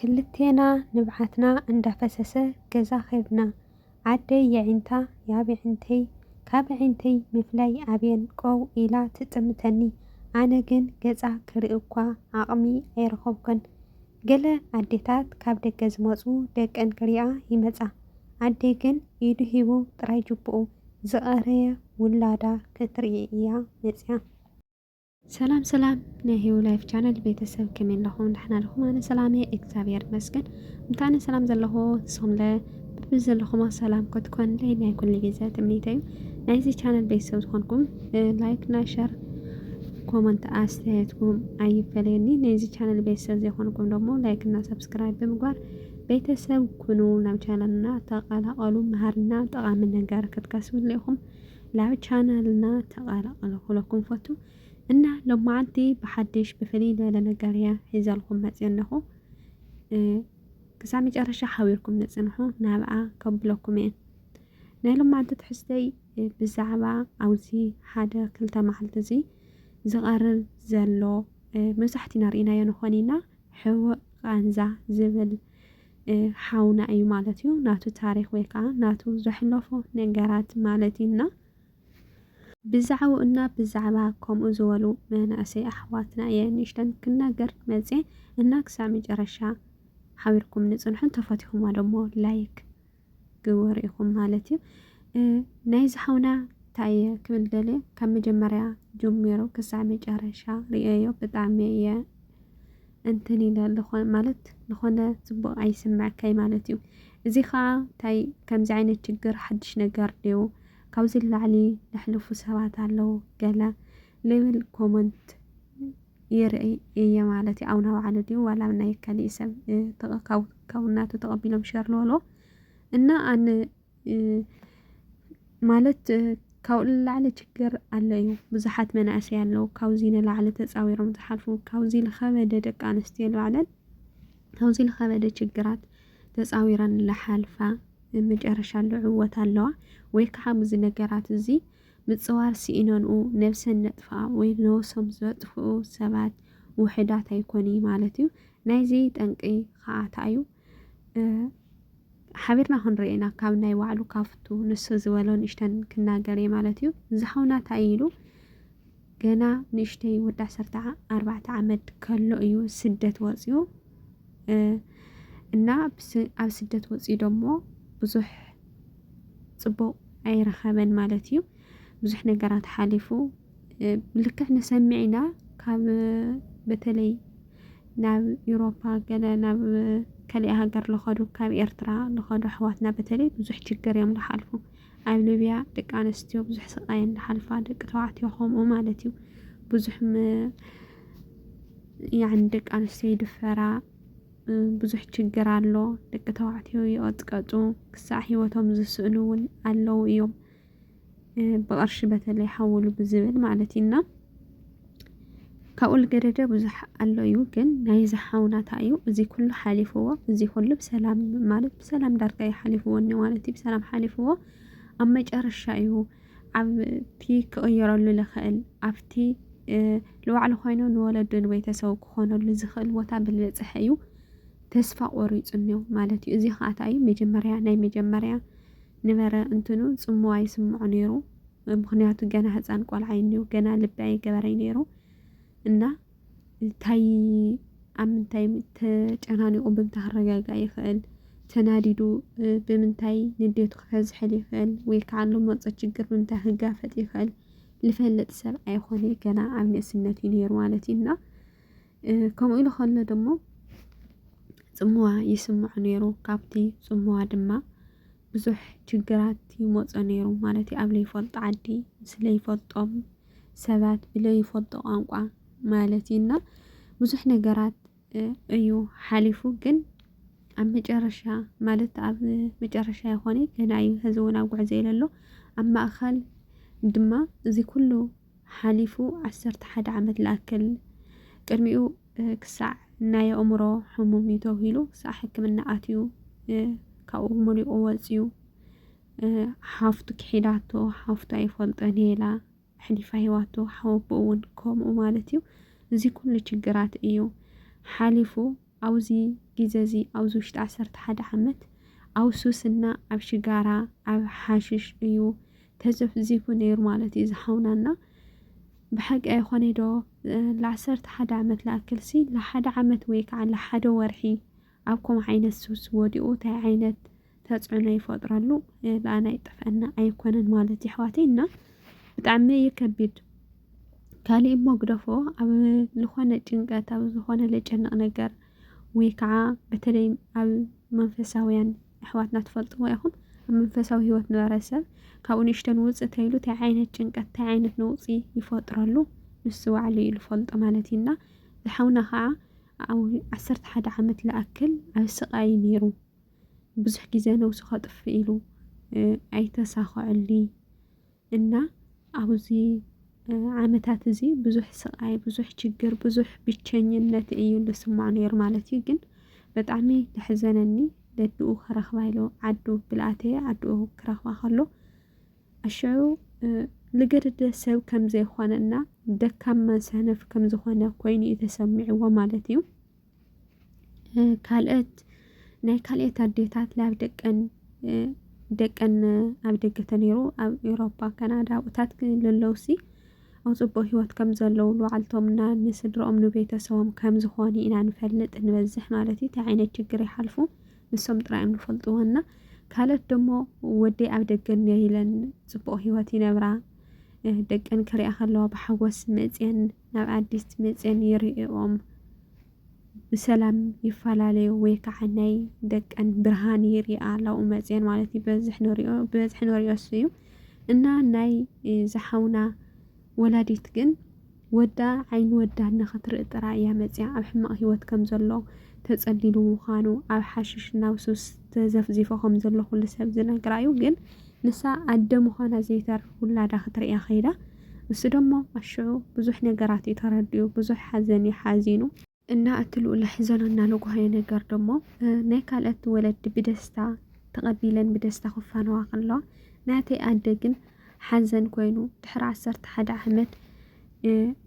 ክልቴና ንብዓትና እንዳፈሰሰ ገዛ ኸድና። ዓደይ የዒንታ፣ ያብ የዒንተይ፣ ካብ የዒንተይ ምፍላይ ኣብየን ቆው ኢላ ትጥምተኒ። ኣነ ግን ገጻ ክርኢ እኳ ዓቕሚ ኣይረኸብኩን። ገለ ኣዴታት ካብ ደገ ዝመጹ ደቀን ክሪኣ ይመጻ። ኣደይ ግን ኢዱ ሂቡ ጥራይ ጅቡኡ ዝቐረየ ውላዳ ክትርኢ እያ መጽያ። ሰላም ሰላም ናይ ሂዊ ላይፍ ቻነል ቤተሰብ፣ ከመይ ኣለኹም? ደሕና ኣለኹም? ኣነ ሰላም እየ፣ እግዚኣብሔር ይመስገን። እንተ ኣነ ሰላም ዘለኹ፣ ንስኹም ለ ብብዘለኹም ሰላም ክትኮንለይ ናይ ኩሉ ግዜ ትምኒተይ እዩ። ናይዚ ቻነል ቤተሰብ ዝኾንኩም፣ እ፣ ላይክ እና ሸር፣ ኮመንት ኣስተያየትኩም ኣይፈለየኒ። ናይዚ ቻነል ቤተሰብ ዘይኮንኩም ደሞ ላይክ እና ሰብስክራይብ ብምግባር ቤተሰብ ኩኑ፣ ናብ ቻነልና ተቐላቐሉ። መሃርና ጠቓሚ ነገር ክትከስብሉ ኢኹም። ናብ ቻነልና ተቐላቐሉ ክብለኩም ፈቱ። እና ሎማዓንቲ ብሓድሽ ብፍልይ ዝበለ ነገር እየ ሒዘልኩም መፅየ ኣለኹ። እ፣ ክሳብ መጨረሻ ሓቢርኩም ንፅንሑ ናብኣ ከብለኩም እየ። ናይ ሎማዓንቲ ትሕዝተይ፣ እ፣ ብዛዕባ ኣብዚ ሓደ ክልተ መዓልቲ እዚ ዝቐርብ ዘሎ፣ እ፣ መብዛሕቲና ርኢናዮ ንኾን ኢና፣ ሕቡእ ቃንዛ ዝብል፣ እ፣ ሓውና እዩ ማለት እዩ። ናቱ ታሪኽ ወይ ከዓ ናቱ ዘሕለፎ ነገራት ማለት እዩ። እና ብዛዕባኡ እና ብዛዕባ ከምኡ ዝበሉ መናእሰይ ኣሕዋትና እየ ንእሽተን ክናገር መፅየ። እና ክሳብ መጨረሻ ሓቢርኩም ንፅንሑ፣ እንተፈቲኹሞ ደሞ ላይክ ግበሩ ኢኹም ማለት እዩ። እ፣ ናይዚ ሓውና እንታይ እየ ክብል ደልየ፣ ካብ መጀመርያ ጀሚሩ ክሳብ መጨረሻ ርእየዮ፣ ብጣዕሚ እየ እንትን ኢለ፣ ዝኾ-፣ ማለት ዝኾነ ጽቡቕ ኣይስምዐካይ ማለት እዩ። እዚ ኸኣ እንታይ ከምዚ ዓይነት ችግር ሓድሽ ነገር ድዩ? ካብዚ ንላዕሊ ዘሕልፉ ሰባት ኣለዉ ገለ ልብል ኮመንት ይርኢ እየ ማለት እዩ። ኣብ ናባዕሉ ድዩ ዋላ ናይ ካሊእ ሰብ፣ እ፣ ተቐ-፣ ካብ፣ ካብ ናቱ ተቐቢሎም ሸር ዝበልዎ። እና ኣነ፣ እ፣ ማለት፣ እ፣ ካብኡ ንላዕሊ ችግር ኣሎ እዩ። ብዙሓት መናእሰይ ኣለዉ ካብዚ ንላዕሊ ተጻዊሮም ዝሓልፉ፣ ካብዚ ዝኸበደ ደቂ ኣንስትዮ ንባዕለን ካብዚ ዝኸበደ ችግራት ተጻዊረን ዝሓልፋ፣ መጨረሻ ዝዕወታ ኣለዋ። ወይ ከዓ ኣብዚ ነገራት እዚ ምጽዋር ስኢነንኡ ነብሰን ነጥፍኣ ወይ ነብሶም ዘጥፍኡ ሰባት ውሑዳት ኣይኮኑን ማለት እዩ። ናይዚ ጠንቂ ከዓ እንታይ እዩ? እ፣ ሓቢርና ክንርኢ ኢና። ካብ ናይ ባዕሉ ካብቱ ንሱ ዝበሎ ንእሽተን ክናገር እየ ማለት እዩ። እዚ ሓውና እንታይ ኢሉ? ገና ንእሽተይ ወዲ ዓሰርተ ኣርባዕተ ዓመት ከሎ እዩ ስደት ወፂኡ። እ፣ እና ብስ-፣ ኣብ ስደት ወፂኡ ደሞ ብዙሕ ፅቡቕ ኣይረኸበን ማለት እዩ። ብዙሕ ነገራት ሓሊፉ፣ እ፣ ልክዕ ንሰምዕ ኢና። ካብ፣ በተለይ ናብ ኤውሮፓ፣ ገለ ናብ ካልእ ሃገር ልኸዱ፣ ካብ ኤርትራ ልኸዱ ኣሕዋትና በተለይ ብዙሕ ችግር እዮም ልሓልፉ። ኣብ ሊብያ ደቂ ኣንስትዮ ብዙሕ ስቓይ እየን ልሓልፋ፣ ደቂ ተባዕትዮ ከምኡ ማለት እዩ። ብዙሕ ም-፣ ያዕኒ ደቂ ኣንስትዮ ይድፈራ፣ እ፣ ብዙሕ ችግር ኣሎ። ደቂ ተባዕትዮ ይቕጥቀጡ፣ ክሳዕ ህይወቶም ዝስእኑ እውን ኣለዉ እዮም። እ፣ ብቕርሺ በተለይ ሓውሉ ብዝብል ማለት እዩ። እና ካብኡ ልገደደ ብዙሕ ኣሎ እዩ፣ ግን ናይዚ ሓውና እንታይ እዩ፣ እዚ ኩሉ ሓሊፍዎ፣ እዚ ኩሉ ብሰላም ማለት ብሰላም ዳርጋ እዩ ሓሊፍዎ እኒኦ ማለት እዩ፣ ብሰላም ሓሊፍዎ። ኣብ መጨረሻ እዩ ኣብቲ ክቕየረሉ ልኽእል፣ ኣብቲ፣ እ፣ ንባዕሉ ኮይኑ ንወለዱ ንቤተሰቡ ክኾነሉ ዝኽእል ቦታ ብልበፅሐ እዩ ተስፋ ቆሪፁ እኒኦ ማለት እዩ። እዚ ከዓ እንታይ እዩ፣ መጀመርያ፣ ናይ መጀመርያ ነበረ እንትኑ ጽምዋ ይስምዖ ነይሩ። ምኽንያቱ ገና ህጻን ቆልዓ እዩ እኒኦ፣ ገና ልቢ ኣይገበረይ ነይሩ። እና እንታይ ኣብ ምንታይ ተጨናኒቑ ብምንታይ ክረጋጋእ ይኽእል፣ ተናዲዱ፣ እ፣ ብምንታይ ንዴቱ ክፈዝሐል ይኽእል፣ ወይ ከዓ ልመጾ ችግር ብምንታይ ክጋፈጥ ይኽእል ልፈልጥ ሰብ ኣይኾነ፣ ገና ኣብ ንእስነት እዩ ነይሩ ማለት እዩ። እና፣ እ፣ ከምኡ ኢሉ ከሎ ደሞ ጽምዋ ይስምዖ ነይሩ። ካብቲ ጽምዋ ድማ ብዙሕ ችግራት ይመጾ ነይሩ ማለት እዩ። ኣብ ለይፈልጦ ዓዲ፣ ምስ ለይፈልጦም ሰባት፣ ብለይፈልጦ ቋንቋ ማለት እዩ። እና ብዙሕ ነገራት፣ እ፣ እዩ ሓሊፉ። ግን ኣብ መጨረሻ፣ ማለት ኣብ መጨረሻ ይኾነ፣ ገና እዩ፣ ሕዚ እውን ኣብ ጉዕዞ እዩ ዘሎ። ኣብ ማእከል ድማ እዚ ኩሉ ሓሊፉ ዓሰርተ ሓደ ዓመት ልኣክል ቅድሚኡ፣ እ፣ ክሳዕ ናይ ኣእምሮ ሕሙም እዩ ተባሂሉ ክሳዕ ሕክምና ኣትዩ፣ እ፣ ካብኡ መሊቑ ወፅዩ፣ እ፣ ሓፍቱ ክሒዳቶ፣ ሓፍቱ ኣይፈልጦን እየ ኢላ ኣሕሊፋ ሂባቶ፣ ሓወቦኡ እውን ከምኡ ማለት እዩ። እዚ ኩሉ ችግራት እዩ ሓሊፉ ኣብዚ ግዜ እዚ ኣብዚ ውሽጢ ዓሰርተ ሓደ ዓመት ኣብ ሱስና ኣብ ሽጋራ ኣብ ሓሽሽ እዩ ተዘፍዚፉ ነይሩ ማለት እዩ ዝሓውናና። ብሓቂ ኣይኾነ ዶ? ለ ዓሰርተ ሓደ ዓመት ለኣክል ሲ፣ ለሓደ ዓመት ወይ ከዓ ለሓደ ወርሒ ኣብ ከምኡ ዓይነት ሱስ ወዲቑ እንታይ ዓይነት ተፅዕኖ ይፈጥረሉ? ለኣና ይጠፍአና ኣይኮነን ማለት እዩ ኣሕዋተይ። እና ብጣዕሚ እዩ ከቢድ። ካሊእ እሞ ግደፎ፣ ኣብ ዝኾነ ጭንቀት፣ ኣብ ዝኾነ ለጨንቕ ነገር ወይ ከዓ በተለይ ኣብ መንፈሳውያን ኣሕዋትና ትፈልጥዎ ኢኹም፣ ኣብ መንፈሳዊ ህይወት ነበረ ሰብ ካብኡ ንእሽተን ውፅእ ተይሉ እንታይ ዓይነት ጭንቀት እንታይ ዓይነት ነውፂ ይፈጥረሉ ንሱ ባዕሉ እዩ ዝፈልጦ ማለት እዩ። እና ዝሓውና ከዓ ኣብ ዓሰርተ ሓደ ዓመት ለኣክል ኣብ ስቓይ ነይሩ። ብዙሕ ግዜ ነብሱ ከጥፍእ ኢሉ ኣይተሳኸዐሉይ። እና ኣብዚ ዓመታት እዚ ብዙሕ ስቓይ፣ ብዙሕ ችግር፣ ብዙሕ ብቸኝነት እዩ ዝስምዖ ነይሩ ማለት እዩ። ግን ብጣዕሚ ዘሕዘነኒ፣ ደድኡ ክረኽባ ኢሉ ዓዱ ብልኣተየ ዓድኡ ክረኽባ ከሎ ኣሽዑ ዝገደደ ሰብ ከም ዘይኮነ እና ደካማ ሰነፍ ከም ዝኾነ ኮይኑ እዩ ተሰሚዕዎ ማለት እዩ። ካልኦት ናይ ካልኦት ኣዴታት ላብ ደቀን ደቀን ኣብ ደገ ተነይሩ ኣብ ኤውሮፓ ካናዳ ኣብኡታት ለለውሲ ኣብ ፅቡቅ ሂወት ከም ዘለዉ ንባዕልቶም እና ንስድረኦም ንቤተሰቦም ከም ዝኾኑ ኢና ንፈልጥ ንበዝሕ ማለት እዩ። እንታይ ዓይነት ችግር ይሓልፉ ንሶም ጥራይ እዮም ዝፈልጥዎ እና ካልኦት ደሞ ወደይ ኣብ ደገ እኒኦ ኢለን ፅቡቅ ሂወት ይነብራ። ደቀን ክሪኣ ከለዋ ብሓጎስ መፅየን ናብ ኣዲስ መፅየን ይርእኦም ብሰላም ይፈላለዩ ወይ ከዓ ናይ ደቀን ብርሃን ይሪኣ ኣለዉ መፅየን ማለት እዩ። ብበዝሒ ንሪኦ ብበዝሒ ንሪኦ እሱ እዩ እና ናይ ዝሓውና ወላዲት ግን ወዳ ዓይኒ ወዳ ንኽትርኢ ጥራይ እያ መፅያ ኣብ ሕማቕ ህይወት ከም ዘሎ ተፀሊሉ ምዃኑ ኣብ ሓሽሽ ናብ ሱስ ተዘፍዚፎ ከም ዘሎ ኩሉ ሰብ ዝነግራ እዩ። ግን ንሳ ኣደ ምዃና ዘይተርፍ ውላዳ ክትርእያ ከይዳ እሱ ደሞ ኣሽዑ ብዙሕ ነገራት እዩ ተረዲኡ ብዙሕ ሓዘን እዩ ሓዚኑ። እና እቲ ልኡል ኣሕዘኖ እና ለጓሃዮ ነገር ደሞ ናይ ካልኦት ወለዲ ብደስታ ተቐቢለን ብደስታ ክፋነዋ ከለዋ ናተይ ኣደ ግን ሓዘን ኮይኑ ድሕሪ ዓሰርተ ሓደ ዓመት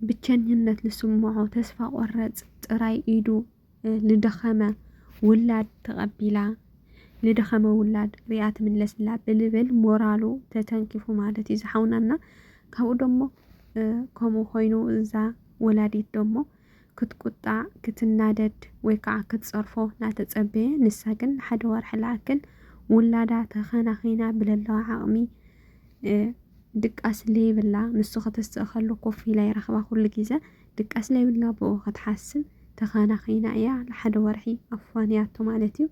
ብቸኝነት ልስምዖ ተስፋ ቆረፅ ጥራይ ኢዱ ልደኸመ ውላድ ተቐቢላ ልደኸመ ውላድ ሪኣ ትምለስላ ብልብል ሞራሉ ተተንኪፉ ማለት እዩ ዝሓውናና ካብኡ ደሞ ከምኡ ኮይኑ እዛ ወላዲት ደሞ ክትቁጣዕ ክትናደድ ወይ ከዓ ክትፀርፎ ናተፀበየ ንሳ ግን ሓደ ወርሒ ለኣክል ውላዳ ተኸናኺና ብለለዋ ዓቕሚ ድቃስ ለይብላ ንሱ ከተስእ ከሎ ኮፍ ኢላ ይረኽባ ኩሉ ግዜ ድቃስ ለይብላ ብኡ ክትሓስብ ተኸናኺና እያ ሓደ ወርሒ ኣፋንያቶ ማለት እዩ።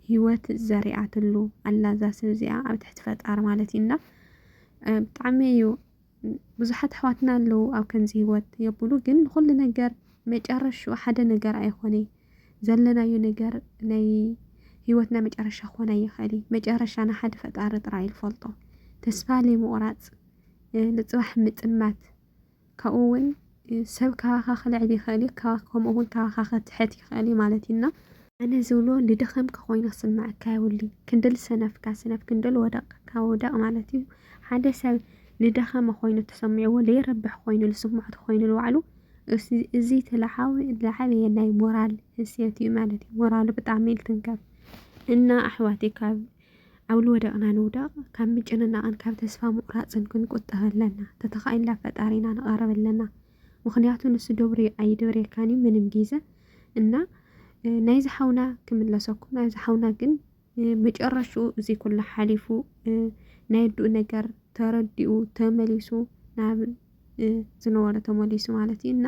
ህይወት ዘሪኣትሉ ኣላ እዛ ሰብ እዚኣ ኣብ ትሕቲ ፈጣሪ ማለት እዩ እና ብጣዕሚ እዩ ብዙሓት ኣሕዋትና ኣለዉ ኣብ ከምዚ ህይወት የብሉ ግን ንኩሉ ነገር መጨረሽኡ ሓደ ነገር ኣይኮነ ዘለናዮ ነገር ናይ ህይወትና መጨረሻ ክኾን ኣይኽእል እዩ። መጨረሻና ሓደ ፈጣሪ ጥራይ ይፈልጦ። ተስፋ ለይምቑራፅ፣ ንፅባሕ ምጥማት፣ ካብኡ እውን ሰብ ካባኻ ክልዕል ይኽእል እዩ፣ ከምኡ እውን ካባኻ ክትሕት ይኽእል እዩ ማለት እዩ እና ኣነ ዝብሎ ልደኸምካ ኮይኑ ክስምዐካ የብሉ። ክንዲ ልሰነፍካ ስነፍ፣ ክንዲ ልወደቕካ ውደቕ ማለት እዩ። ሓደ ሰብ ልደኸመ ኮይኑ ተሰሚዕዎ፣ ለይረብሕ ኮይኑ ልስምዖ ተኮይኑ ልባዕሉ፣ እዚ እቲ ለዓበየ ናይ ሞራል ህስየት እዩ ማለት እዩ። ሞራሉ ብጣዕሚ ልትንከፍ እና ኣሕዋተይ ካብ ኣብ ልወደቕና ንውደቕ፣ ካብ ምጭንናቕን ካብ ተስፋ ምቑራፅን ክንቁጠብ ኣለና። ተተኻኢልና ፈጣሪና ንቐርብ ኣለና። ምኽንያቱ ንሱ ደብሪ ኣይደብሬካን እዩ ምንም ጊዘ እና ናይዚ ሓውና ክምለሰኩም ናይዚ ሓውና ግን መጨረሽኡ እዚ ኩሉ ሓሊፉ ናይ ኣድኡ ነገር ተረዲኡ ተመሊሱ ናብ ዝነበሮ ተመሊሱ ማለት እዩ እና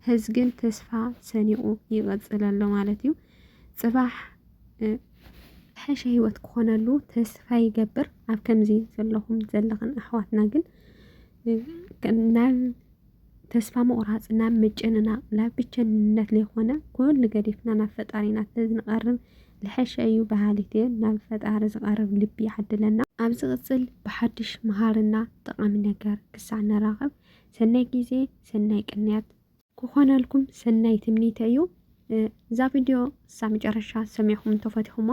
ሐዚ ግን ተስፋ ሰኒቑ ይቐፅል ኣሎ ማለት እዩ። ፅባሕ ዝሐሸ ህይወት ክኾነሉ ተስፋ ይገብር። ኣብ ከምዚ ዘለኹም ዘለኽን ኣሕዋትና ግን ናብ ተስፋ ምቑራፅ ናብ ምጭንናቕ ናብ ብቸንነት ለይኮነ ኩሉ ገዲፍና ናብ ፈጣሪና ተዝንቐርብ ልሐሸ እዩ በሃሊት እየ። ናብ ፈጣሪ ዝቐርብ ልቢ ይዓድለና። ኣብ ዝቕፅል ብሓድሽ መሃርና ጠቓሚ ነገር ክሳዕ ንራኸብ ሰናይ ግዜ ሰናይ ቅንያት ክኾነልኩም ሰናይ ትምኒተ እዩ። እዛ ቪድዮ እሳ መጨረሻ ሰሚዕኹም እንተፈቲኹማ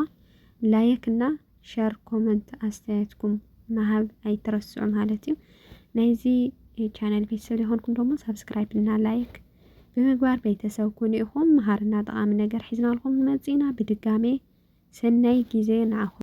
ላይክ እና ሸር ኮመንት ኣስተያየትኩም ምሃብ ኣይትረስዑ ማለት እዩ። ናይዚ ቻነል ቤተሰብ ዘይኮንኩም ደሞ ሳብስክራይብ እና ላይክ ብምግባር ቤተሰብ ኩኑ ኢኹም። መሃርና ጠቓሚ ነገር ሒዝናልኩም ንመጽእ ኢና። ብድጋሜ ሰናይ ግዜ ንዓኹም።